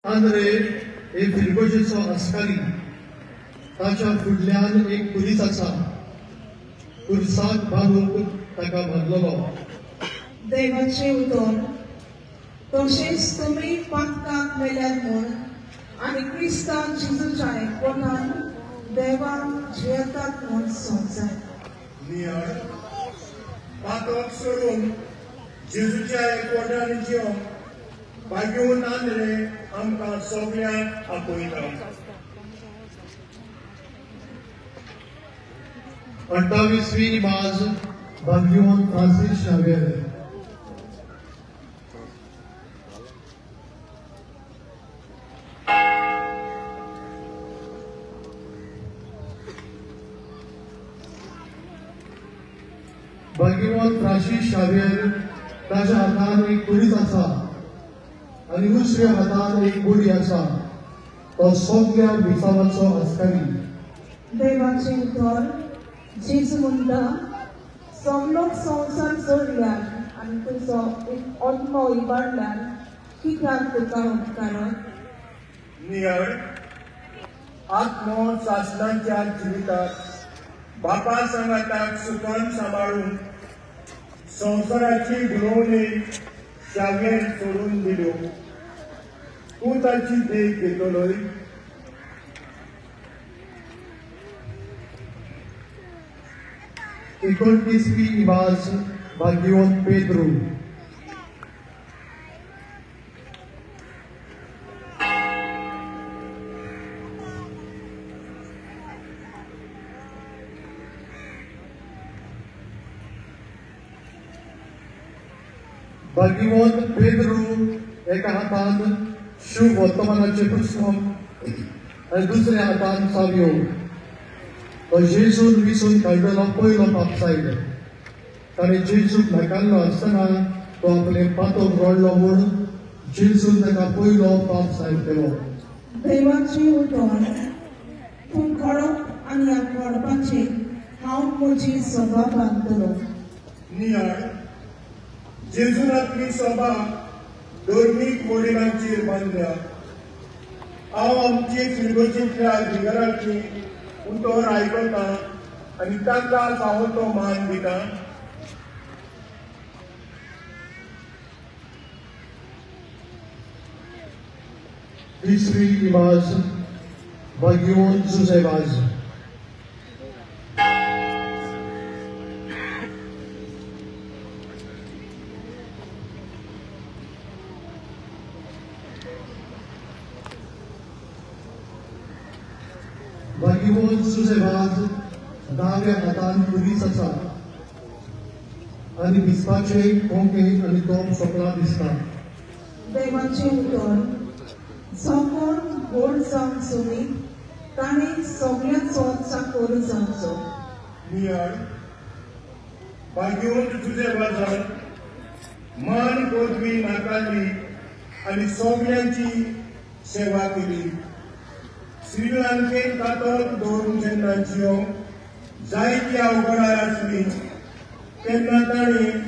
आंद्रे एक फिरगोजेचो आस्कारी, ताच्या फुडल्यान एक पुलीस आसा, पुरसाक बांदून ताका बांदलेलो। देवाचें उतर तशेंच तुमी पातकाक मेल्यात म्हूण आनी क्रिस्तान जेजूच्या एकवटान देवान जियेतात म्हूण समजाय। नियाळ पातक सोडून जेजूच्या एकवटान जियोंक भाग्यवंत आंद्रे आमकां सगळ्यांक आपयता। 28वी इमाज भाग्यवंत फ्रांसीस शावेर। भाग्यवंत फ्रांसीस शावेर ताच्या हातान एक पुलीस आसा आनी दुसऱ्या हातान एक बोडी आसा, तो सगळ्या विसावाचो आस्कारी। देवाचें उतर जेजू म्हणटा, सगलो संवसार सोडल्यान आनी तुजो आत्मो इबाडल्यान कित्याक तुका उपकारत? नियाळ आत्मो सासणाच्या जिवितात बापा सांगाताक सुखान सांबाळून संवसाराची गुणवणी शावेर सोडून दिल्यो, तूं ताची देख घेतलोय? 29वी इमाज भाग्यवंत पेद्रू। भाग्यवंत पेद्रू एका हातान शुभ वर्तमानाचें पुस्तक आनी दुसऱ्या हातान चावयो, तो जेजून विसून काडलेलो पयलो पापसायब। ताणें जेजूक नाकारलो आसतना तो आपले पातक रडलो म्हूण जेजून ताका पयलो पाप सायब केलो। देवाचें उतर तूं खडप आनी ह्या खडपाचेर हांव म्हजी सभा बांदतलो। नियाळ जेजून आपली सभा धर्मीक वडिलांचेर बांदल्या। हांव आमचे फिरगोजींतल्या बिगराची उतर आयकता आनी तांकां फावो तो मान दिता। 30वी इमाज भाग्यवंत जुझेवाज। भाग्यवंत जुझेवाज दाव्या हातान पुलीस आसा आनी दिसपाचे कोंके आनी तोप सोपला दिसता। देवाचें उतर जो कोण व्हड जावंक सोदीत ताणें सगळ्यांचो चाकर जावचो। नियाळ भाग्यवंत जुझेवाजान मान पदवी नाकारली आनी सगळ्यांची सेवा केली। श्रीलंकेन कातोल्क दवरून जेन्ना जियोंक जायती अवघडां आसली तेन्ना ताणें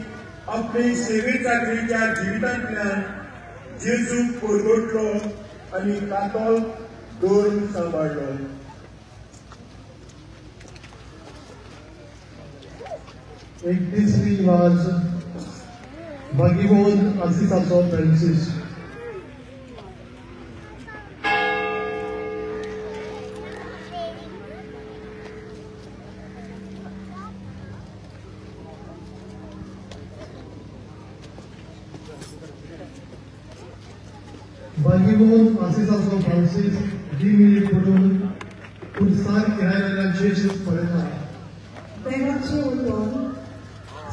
आपले सेवे चाकरीच्या जिवितांतल्यान जेजूक परगटलो आनी कातोल्क धर्म सांबाळ्ळो। 31वी इमाज भाग्यवंत आसिसाचो फ्रांसीस। भाग्यवंत आसिसाचो फ्रांसीस गिमिरी पडून पुरसार किरायलेल्या जेजूक पळयता। देवाचें उतर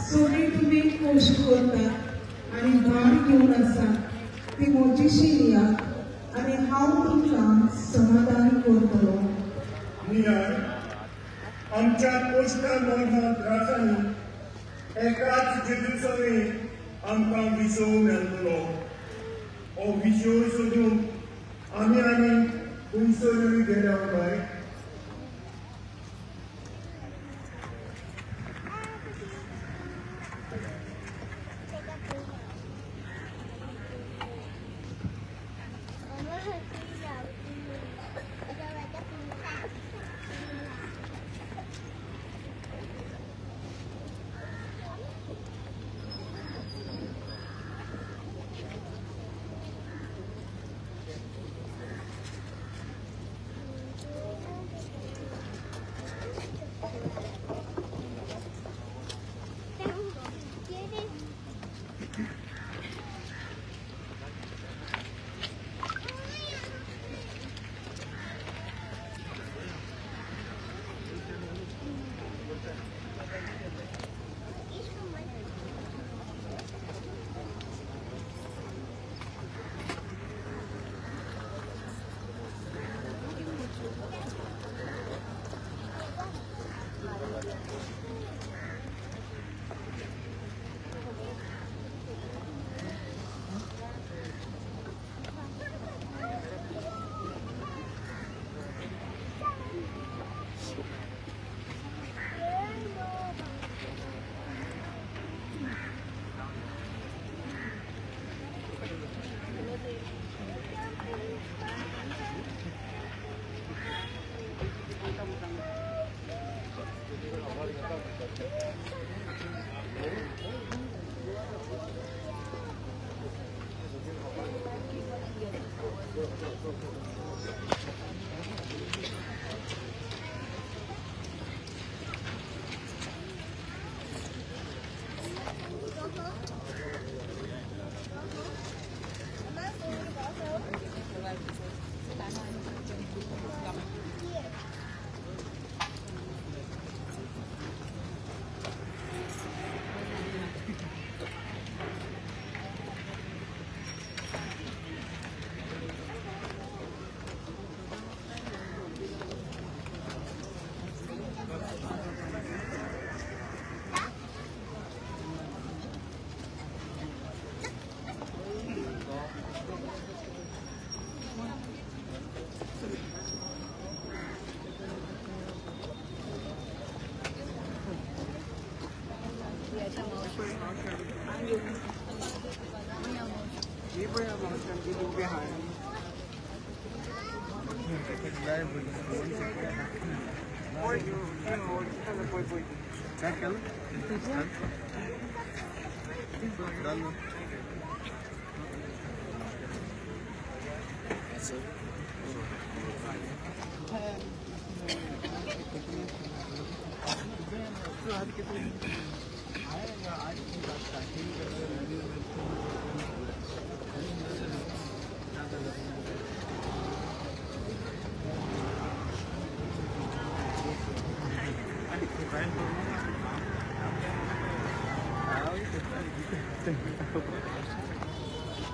सोडी तुमी कश्ट करतात आनी भार घेवन आसात ती म्हजीशी येयात आनी हांव तुमकां समाधान करतलो। नियाळ आमच्या कश्टां मरणां त्रासांनी एकाच जेजू सवें आमकां विसव मेळटलो। हो विशय सोदून आमी आनी खंयसरूय गेल्या काय?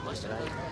What's that?